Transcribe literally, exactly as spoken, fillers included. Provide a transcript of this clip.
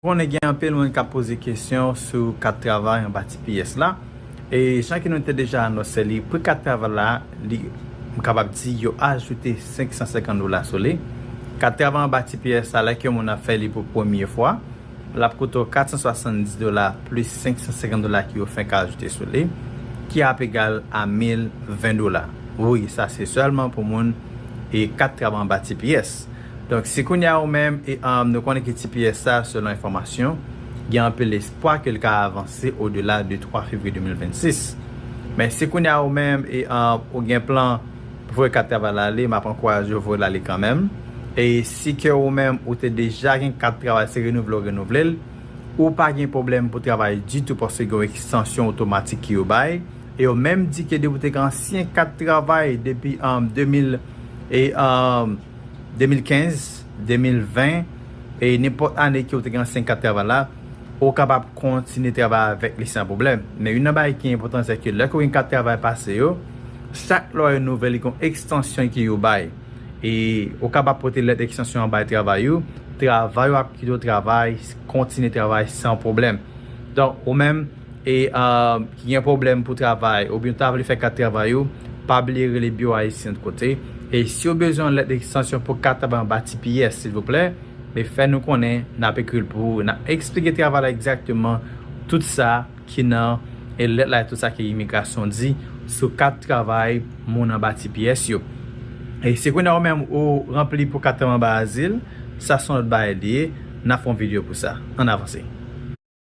Konnen gen anpil moun k ap poze kesyon sou kat travay anba T P S la. E jan ke nou te deja anonse li, pri kat travay la, li, m kapab di, yo ajoute senk san senkant dola sou li. Kat travay anba T P S la, lè ke moun ap fè li pou premye fwa, l ap koute w kat san swasanndis dola plis senk san senkant dola ke yo fenk ajoute sou li, ki ap egal a mil ven dola. Wi, sa se sèlman pou moun e kat travay anba T P S. Donk, si kounye a ou menm, e, um, nou konnen ke T P S sa, selon enfòmasyon, gen anpil espwa ke l ka avanse odela de twa fevriye de mil vennsis. Men si kounye a ou menm, e, um, ou gen plan pou fè kat travay la ale, m ap ankouraje w voye l ale kanmenm. E si ke ou menm, ou te deja gen kat travay, se renouvle w renouvle l, ou pa gen pwoblèm pou travay ditou paske gen yon ekstansyon otomatik ke yo bay. E yo menm di ke depi w te gen ansyen kat travay depi, um, de mil, e, um, de mil kenz, de mil ven, e nenpòt ane ke w te gen ansyen kat travay la, ou kapab kontinye travay avèk li san pwoblèm. Men youn nan bagay ki enpòtan, se ke lè ke w gen kat travay pase yo, chak lè w renouvle li, gen yon ekstansyon ke yo bay. E ou kapab pote lèt ekstansyon an bay travay ou, travay ou ap kite w travay, kontinye travay san pwoblèm. Donk, ou menm, e, um, ki gen pwoblèm pou travay, oubyen w ta vle fè kat travay ou, pa bliye rele biwo ayisyen kote. E si w bezwen yon lèt ekstansyon pou kat travay anba T P S, silvouplè, men fè nou konnen, n ap ekri l pou ou, n ap eksplike travay la egzakteman, tout sa ki nan, e, lèt la, e tout sa ke imigrasyon di sou kat travay moun anba T P S yo. E si kounye a ou menm ou ranpli pou kat travay anba azil, sa se yon lòt bagay li ye, n ap fè yon videyo pou sa. Ann avanse.